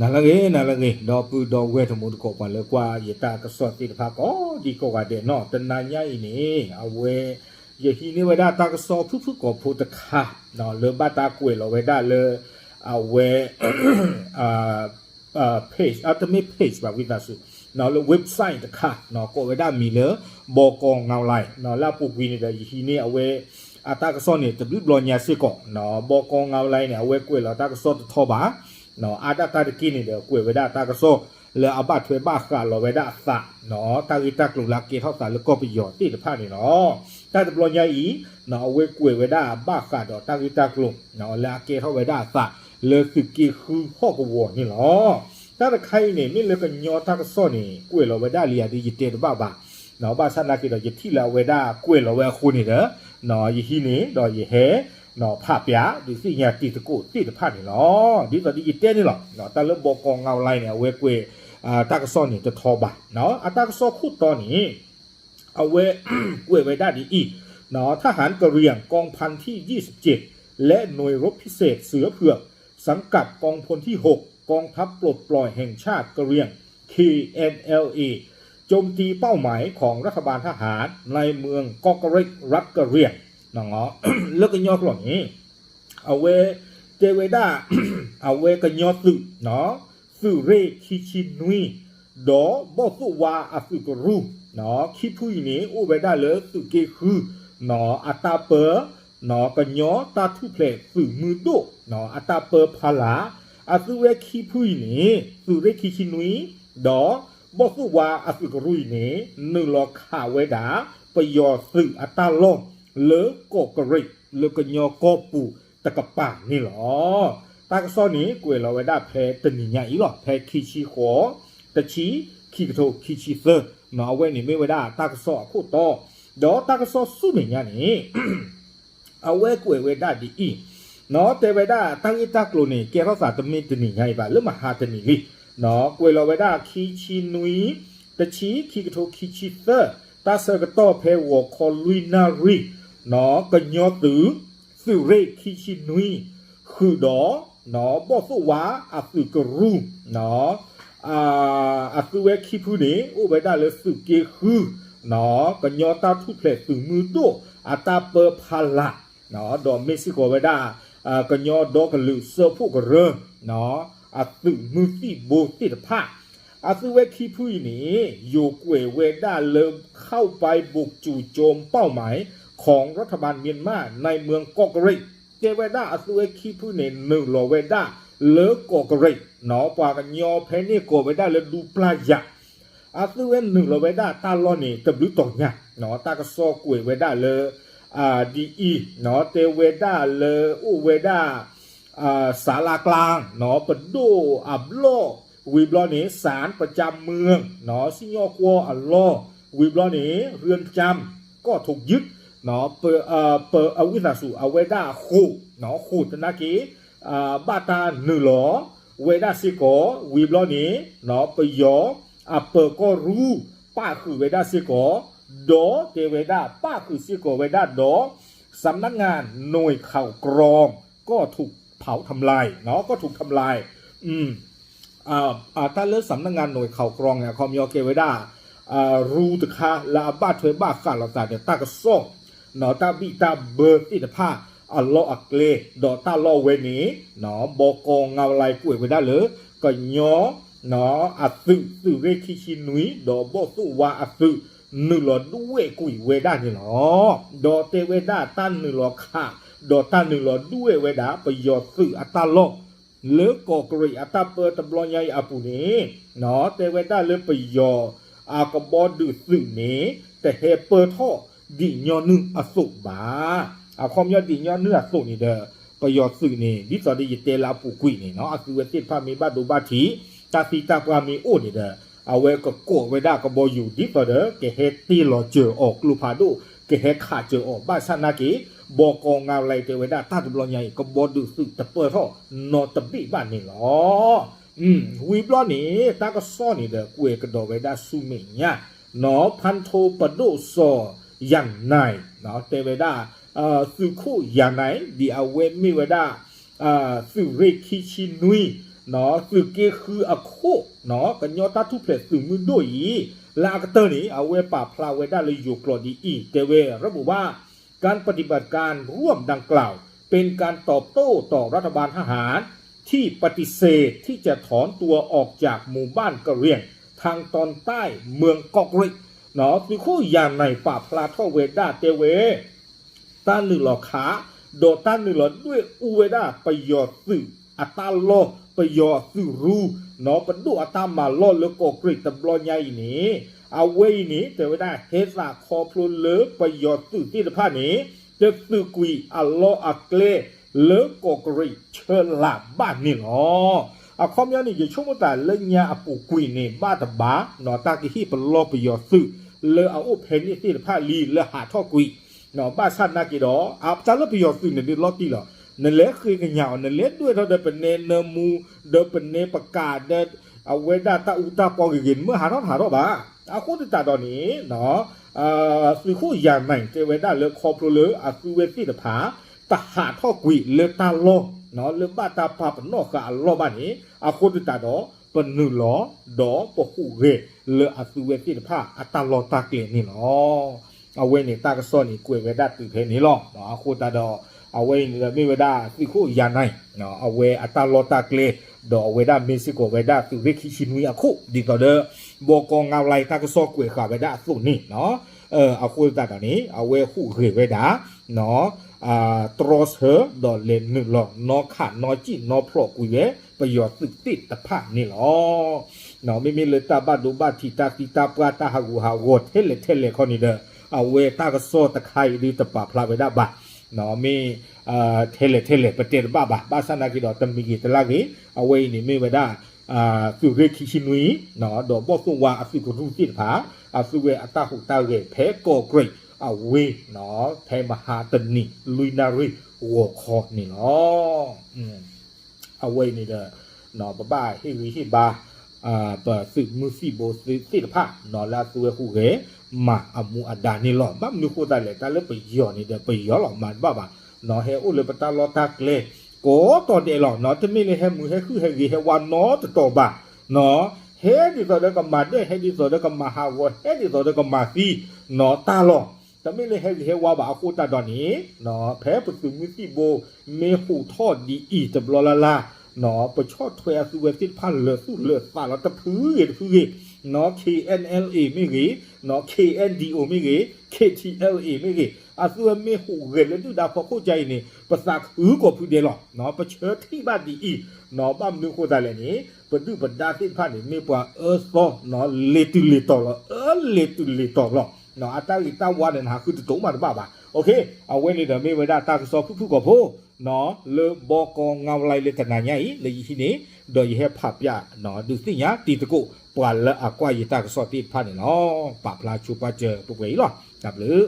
နၤလၢအဂ့ၤ နၤလၢအဂ့ၤ ဒီပုၢ်ဒီဝဲၢ်တံၤသကိး ပှၤလၢကွၢ်ယတၢ်ကစီၣ်သ့ၣ်တဖၣ်ကိးဒံကိးဂၤဒဲးနီၤ, တနၤညါအံၤန့ၣ် အဝဲ ယဟံးန့ၢ်ဝဲဒၣ်တၢ်ကစီၣ်ဖုၣ်ဖုၣ်ကိာ်ဖိတခါ လၢဘၣ်တၢ်ကွဲးလီၤဝဲဒၣ်လၢ အဝဲ page အတမ့ၢ် page ဘၣ် ဝံသးစူၤ လၢ website တခါ ကိးဝဲဒၣ်မံၤလၢ ဘီကီငါလါ လၢအပူၤကွံာ်န့ၣ်ဒီး ယဟံးန့ၢ်အဝဲ အတၢ်ကစီၣ်န့ၣ် တဘျုးဘျီညါစ့ၢ်ကီး, ဘီကီငါလါန့ၣ် အဝဲကွဲးလီၤတၢ်ကစီၣ်တထီဘၣ်, အါဒၣ်တၢ်တက့ၢ်န့ၣ်ဒီး ကွဲးဝဲဒၣ်တၢ်ကစီၣ် လၢအဘၣ်ထွဲဘၣ်ဃးလီၤဝဲဒၣ်အသး တၢ်ဂ့ၢ်တၢ်ကျိၤလၢအကဲထီၣ်သးလၢကီၢ်ပယီၤသ့ၣ်တဖၣ်န့ၣ်လီၤ. တၢ်တဘျီညါအံၤ အဝဲကွဲးဝဲဒၣ်ဘၣ်ဃးဒီးတၢ်ဂ့ၢ်တၢ်ကျိၤ လၢအကဲထီၣ်ဝဲဒၣ်အသး လၢသုးက့ဃုဟီၣ်ကဝီၤန့ၣ်လီၤ. တၢ်တခါအံၤန့ၣ် မ့ၢ်လၢကညီတၢ်ကစီၣ်န့ၣ် ကွဲးလီၤဝဲဒၣ်လံယၤဒီးယတဲတဘၣ်ဘၣ်, ဘၣ်ဆၣ်နာ်က့ဒီး ယထံၣ်လၢအဝဲဒၣ်ကွဲးလီၤဝဲအဃိန့ၣ်ဒီး ယဟံးန့ၢ်ဒီးယဟဲ ဖးပၠးဒုးသ့ၣ်ညါတံၤသကိးသ့ၣ်တဖၣ်န့ၣ်လီၤ. ဒ်သိးဒီးယတဲန့ၣ်လီၤ, တၢ်လၢဘီကီငါလါန့ၣ် အဝဲကွဲး တၢ်ကစီၣ်န့ၣ်တထီဘၣ်, အတၢ်ကစီၣ်ခိၣ်တီန့ၣ် အဝဲကွဲးဝဲဒၣ်ဒ်အံၤ, ทหารกะเหรี่ยงกองพันที่ยี่สิบเจ็ด และหน่วยรบพิเศษเสือเผือก สังกัดกองพลที่หก กองทัพปลดปล่อยแห่งชาติกะเหรี่ยง เคเอ็นแอลเอ โจมตีเป้าหมายของรัฐบาลทหารในเมืองกอกเกร็ก รัฐกะเหรี่ยง လၢကညီကျိာ်န့ၣ် အဝဲတဲဝဲဒၣ် အဝဲကညီသုး သုးရ့ၣ်ခံဆံနွံ ဒီးဘီၣ်သိၣ်ဝါအသုးကရူၢ် ခံဖုအံၤန့ၣ် အိၣ်ဝဲဒၣ်လၢသုးက့ဃု အတၢ်ပၢ ကညီတၢ်ထူၣ်ဖျဲးသုးမုၢ်ဒိၣ် အတၢ်ပၢဖီလာ်, အသုဝဲခံဖုအံၤန့ၣ် သုးရ့ၣ်ခံဆံနွံ ဒီးဘီၣ်သိၣ်ဝါအသုးကရူၢ်အံၤန့ၣ် နုာ်လီၤခးဝဲဒၣ် ပယီၤသုးအတၢ်လီၢ် လၢကီးကရ့း လၢကညီကီၢ်ပူၤတကပၤန့ၣ်လီၤ. တၢ်ကစီၣ်န့ၣ် ကွဲးလီၤဝဲဒၣ်ဖဲတနံၤညါအံၤလီၤ, ဖဲခံဆံဃိး တဆံ ခံကထိခံဆံသၢ, အဝဲန့ၣ်မ့ၢ်ဝဲဒၣ်တၢ်ကစီၣ်အခိၣ်တီ, ဒီးတၢ်ကစီၣ်ဆူမဲာ်ညါန့ၣ် အဝဲကွဲးဝဲဒၣ်ဒ်အံၤ, တဲဝဲဒၣ်တၢ်ဂ့ၢ်တၢ်ကျိၤန့ၣ် ကဲထီၣ်သးတမ့ၢ်တနံၤညါအံၤဘၣ် လၢမဟါတနံၤလံ, ကွဲးလီၤဝဲဒၣ်ခံဆံနွံ တဆံခံကထိခံဆံသၢ, တၢ်ဆၢကတီၢ်ဖဲဂီၤခီလွံၢ်နၣ်ရံၣ်, ကညီသုး သုးရ့ၣ်ခံဆံနွံ ဃုာ်ဒီး ဘီၣ်သိၣ်ဝါအသုးကရူၢ် အသုဝဲခံဖုန့ၣ် အိၣ်ဝဲဒၣ်လၢသုးက့ဃု ကညီတၢ်ထူၣ်ဖျဲးသုးမုၢ်ဒိၣ် အတၢ်ပၢဖီလာ်, ဒီးမ့ၢ်စ့ၢ်ကီးဝဲဒၣ် ကညီဒီကလုာ်စၢဖှိၣ်ကရၢ အသုးမုၢ်သံၣ်ဘိသ့ၣ်တဖၣ်, အသုဝဲခံဖုအံၤန့ၣ် ယိၤကွဲးဝဲဒၣ်လၢ เข้าไปบุกจู่โจมเป้าหมายของรัฐบาลเมียนมาในเมืองกอกเกร็ด တဲဝဲဒၣ်အသုဝဲခံဖုန့ၣ် နုာ်လီၤဝဲဒၣ်လၢကီးကရ့း ပှၤကညီဖဲန့ၣ်ကိးဝဲဒၣ်လၢဒူပျၢ်ယၤ, အသုဝဲနုာ်လီၤဝဲဒၣ်တၢ်လီၢ်န့ၣ် တဘျုးတီၤညါ, တၢ်ကစီၣ်ကွဲးဝဲဒၣ်လၢ ဒ်အံၤ, တဲဝဲဒၣ်လၢအိၣ်ဝဲဒၣ် စးလါကျါ ပဒိၣ်အဘျီၣ်, ဝံၤဘျီန့ၣ် စၣ်ပကၠါမၢၢ် စံၣ်ညီၣ်ကွီၢ်အလီၢ်, ဝံၤဘျီန့ၣ် ရၢၢ်ကၠၢမ် ကီၢ်ထိးယုၢ် ပဝံသးစူၤ အဝဲဒၣ်ဃိာ်, ဃိာ်သနာ်က့ ဘၣ်တၢ်နုာ်လီၤဝဲဒၣ်စ့ၢ်ကီး, ဝံၤဘျီန့ၣ် ပယီၤအပၢၤကီၢ်ရူၢ် ပၣ်ဃုာ်ဝဲဒၣ်စ့ၢ်ကီး, ဒီးတဲဝဲဒၣ်ပၣ်ဃုာ်စ့ၢ်ကီးဝဲဒၣ်ဒီး สำนักงานหน่วยข่าวกรอง ก็ถูกเผาทำลาย ก็ถูกทำลาย တၢ်လၢ สำนักงานหน่วยข่าวกรอง န့ၣ် အခီပညီကဲဝဲဒၣ် ရူၢ်တခါလၢအဘၣ်ထွဲဘၣ်ဃးလိာ်သးဒီးတၢ်ကစီၣ် တၢ်ဘံၣ်တၢ်ဘၢသ့ၣ်တဖၣ်အလီၢ်အကျဲ, ဒီးတၢ်လီၢ်ဝဲန့ၣ် ဘီကီငါလါကွဲးဝဲဒၣ်လၢ ကညီ အသုးသုးရ့ၣ်ခံဆံနွံ ဒီးဘီၣ်သိၣ်ဝါအသုး နုာ်လီၤဒွဲၣ်ကွံာ်ဝဲဒၣ်န့ၣ်လီၤ. ဒီးတဲဝဲဒၣ်တၢ်နုာ်လီၤခး ဒီးတၢ်နုာ်လီၤဒွဲၣ်ဝဲဒၣ် ပယီၤသုးအတၢ်လီၢ် လၢကီးကရ့းအတၢ်ပၢတဘျီညါအံၤအပူၤန့ၣ် တဲဝဲဒၣ်လၢပယီၤအကဘီဒုးသုးန့ၣ် တဟဲပၢၢ်ထီၣ်ဒံးညီနုၢ်အသိးဘၣ်. အခီပညီဒံးညီနုၢ်အသိးန့ၣ်ဒီး ပယီၤသုးန့ၣ် ဒ်သိးဒီးယတဲလၢအပူၤကွံာ်န့ၣ် အသုဝဲသ့ၣ်တဖၣ်မ့ၢ်ဘၣ်ဒိဘၣ်ထံး တၢ်သံတၢ်ပှၢ်မ့ၢ်အိၣ်န့ၣ်ဒီး အဝဲကကိးဝဲဒၣ်ကဘီယူၤ ဒ်သိးဒီး ကဟဲတ့ၢ်လီၤစၢၤအီၤကျိဖးဒိၣ် ကဟဲခးစၢၤအီၤ ဘၣ်ဆၣ်နာ်က့ ဘီကီငါလါတဲဝဲဒၣ်တၢ်တဘျီညါအံၤ ကဘီဒုးသုးတပၢၢ်ထီၣ်နီတဘ့ၣ်ဘၣ်န့ၣ်လီၤ. ဝံၤဘျီန့ၣ် တၢ်ကစီၣ်န့ၣ်ဒီး ကွဲးကဒီးဝဲဒၣ်ဆူမဲာ်ညါ พันโทประโดษ สอ อย่างนาย တဲဝဲဒၣ် သုးခိၣ်ယၤနၤ ဒ်အဝဲမ့ၢ်ဝဲဒၣ် သုးရ့ၣ်ခံဆံနွံ သုးက့ဃုအခိၣ် ကညီတၢ်ထူၣ်ဖျဲးသုးမုၢ်ဒိၣ်အံၤ လၢအကတၢၢ်န့ၣ် အဝဲပာ်ဖျါဝဲဒၣ်လၢယိၤကျိာ်ဒ်အံၤ တဲဝဲ ระบุว่า การปฏิบัติการร่วมดังกล่าวเป็นการตอบโต้ต่อรัฐบาลทหารที่ปฏิเสธที่จะถอนตัวออกจากหมู่บ้านกะเหรี่ยงทางตอนใต้เมืองเกาะเกร็ด သုးခိၣ်ယၤနၢၢ်ပာ်ဖျါထီၣ်ဝဲဒၣ်တဲဝဲ တၢ်နုာ်လီၤခး ဒီးတၢ်နုာ်လီၤဒွဲၣ်အူဝဲဒၣ်ပယီၤသုးအတၢ်လီၢ် ပယီၤသုးရူ ပဒိၣ်အတၢ်မၤလီၢ်လၢကီးကြံးတဘျီညါအံၤန့ၣ် အဝဲအံၤန့ၣ် တဲဝဲဒၣ်ဟဲသးခီဖျိလၢပယီၤသုးသ့ၣ်တဖၣ်န့ၣ် တသုးကွံာ်အလီၢ်အကျဲလၢကီးကြံးဆၢလၢၤဘၣ်န့ၣ်လီၤ. အခီပညီန့ၣ် ယဆိကမိၣ်သးလၢညါအပူၤကွံာ်န့ၣ် ဘၣ်တဘၣ် တၢ်ကဟ့ၣ်ပလီၢ်ပယီၤသုးလၢအအိၣ်ဖဲန့ၣ်သ့ၣ်တဖၣ်လံလၢဟးထီၣ်ကွံာ် ဘၣ်ဆၣ်နာ်က့ဒီး အတၢ်လၢပယီၤသုးန့ၣ်ဒုးလီၤတံၢ်လီၤ. နလဲၤဃ့ကညးအီၤ နလဲၤဒွဲၣ်ထီၣ်ဒီးပနဲနၢမူ ဒီးပနဲပကးဒီး အဝဲဒၣ်တၢ်အူတၢ်ပီဂ့ၤဂ့ၤ နမ့ၢ်ဟးထီၣ်တဟးထီၣ်ဘၣ်. အဃိသတးဒီးန့ၣ် သုးခိၣ်ယၤနၢၢ်တဲဝဲဒၣ်လၢ ခီဖျိလၢအသုဝဲသ့ၣ်တဖၣ် တဟးထီၣ်ကွံာ်လၢတၢ်လီၢ် လၢဘၣ်တၢ်ပာ်ပနီၣ်ဃာ်အလီၢ်ဘၣ်န့ၣ် အဃိသတးဒီး ပနုာ်လီၤ ဒီးပဟူးဂဲၤလၢအသုဝဲသ့ၣ်တဖၣ်အတၢ်လီၢ်တၢ်ကျဲန့ၣ်လီၤ. အဝဲန့ၣ်တၢ်ကစီၣ်န့ၣ် ကွဲးဝဲဒၣ်တုၤဖဲန့ၣ်လီၤ. အဃိသတးဒီး အဝဲအံၤန့ၣ်ဒီးမ့ၢ်ဝဲဒၣ်သုးခိၣ်ယၤနၢၢ် အဝဲအတၢ်လီၢ်တၢ်ကျဲ ဒီးအဝဲဒၣ်မ့ၢ်စ့ၢ်ကီးဝဲဒၣ်သုးရ့ၣ်ခံဆံနွံအခိၣ် ဒ်သိးဒီး ဘီကီငါလါတၢ်ကစီၣ်ကွဲးဃာ်ဝဲဒၣ်အသိးန့ၣ် အဃိသတးဒီးန့ၣ် အဝဲဟူးဂဲၤဝဲဒၣ် တြီဆၢ ဒီးလဲၤနုာ်လီၤ နီၢ်ခးနီၢ်စံၣ်နီၢ်ဖျိးကွံာ်ဝဲ ပယီၤသုးသ့ၣ်တဖၣ်န့ၣ်လီၤ. မ့မ့ၢ်လၢတၢ်ဘၣ်ဒိဘၣ်ထံးတၢ်သံတၢ်ပှၢ်တၢ်ဟးဂူာ်ဟးဂီၤထဲလဲၣ်ထဲလဲၣ်ခီန့ၣ်ဒီး အဝဲတၢ်ကစီၣ်တခါအံၤဒုးတပာ်ဖျါဝဲဒၣ်ဘၣ်. မ့ၢ် ထဲလဲၣ်ထဲလဲၣ် ပတဲတဘၣ်ဘၣ်. ဘၣ်ဆၣ်နာ်က့ဒီး တမံၤဂ့ၤတလါဂ့ၤ အဝဲအံၤန့ၣ်မ့ၢ်ဝဲဒၣ် သုးရ့ၣ်ခံဆံနွံ ဒီးဘီၣ်သိၣ်ဝါအသုးကရူၢ်သ့ၣ်တဖၣ် အသုဝဲအတၢ်ဟူးတၢ်ဂဲၤဖဲကီးကြံးအဝ့ၢ် ဖဲမဟါတနံၤ လွံၢ်နၣ်ရံၣ်ဂီၤခီန့ၣ်လီၤ. အဝဲအံၤန့ၣ်ဒီး ပဘၣ်ဟ့ၣ်ဂံၢ်ဟ့ၣ်ဘါ ပသုးမုၢ်သံၣ်ဘိသ့ၣ်တဖၣ် လၢအသုဝဲဟူးဂဲၤ မၤအမူအဒါန့ၣ်လီၤ. ဘၣ်မနုၤဃိသတးလဲၣ် တၢ်လၢပယီၤန့ၣ်ဒီး ပယီၤလီၤ မၤတဘၣ်ဘၣ်. ဟဲအိၣ်လၢပတၢ်လီၢ်တၢ်ကျဲ ကိးတီၤဒဲးလီၤ. တမ့ၢ်လၢဟဲမုာ်ဟဲဟုၣ်ဟဲဂ့ၤဟဲဝါနီတတီၤဘၣ်. ဟဲဒ်သိးဒီးကမၤဒဲၣ် ဟဲဒ်သိးဒီးကမၤဟးဂီၤ ဟဲဒ်သိးဒီးကမၤသံ တၢ်လီၢ်. တမ့ၢ်လၢဟဲဂ့ၤဟဲဝါဘၣ်အဃိသတးဒီးန့ၣ် ဖဲပသုးမုၢ်သံၣ်ဘိ မ့ၢ်ဟူးထီၣ်ဒ်အံၤတဘျီလၢ်လၢ် ပဆီၣ်ထွဲအသုဝဲသ့ၣ်တဖၣ်လၢာ်သူၣ်လၢာ်သးလီၤ တဖုဂ့ၤတဖုဂ့ၤ K N L A မ့ၢ်ဂ့ၤ K N D O မ့ၢ်ဂ့ၤ K T L A မ့ၢ်ဂ့ၤ အသုဝဲမ့ၢ်ဟူးဂဲၤလၢဒုၣ်ဒါဖီခိၣ်ကါအံၤန့ၣ် ပသးခုကိးဖုဒဲးလီၤ. ပဆၢထံၣ်ဘၣ်ဒ်အံၤ ဘၣ်မနုၤဃိသတးလဲၣ်န့ၣ် ပဒုၣ်ပဒါသ့ၣ်တဖၣ်န့ၣ် မ့ၢ်ပှၤအၢသီ လ့ၤတုၤလ့ၤတီၤလီၤ အၢလ့ၤတုၤလ့ၤတီၤလီၤ. အတၢ်ဂ့ၤတၢ်ဝါန့ၣ် နဟးဃုတတိၤမးတဘၣ်ဘၣ်. အဝဲန့ၣ်ဒီးမ့ၢ်ဝဲဒၣ်တၢ်ကစီၣ်ဖုၣ်ဖုၣ်ကိာ်ဖိ လၢဘီကီငါဝဲလၢတနၤညါအံၤ လၢယဟံးန့ၢ် ဒီးယဟဲဖးပၠး ဒုးသ့ၣ်ညါတံၤသကိး ပှၤလၢအကွၢ်ယတၢ်ကစီၣ်သ့ၣ်တဖၣ်န့ၣ်လီၤ. ပာ်ဖျါဆိပာ်စၢၤပှဲၤပှဲၤအံၤလီၤ. တၢ်ဘျုး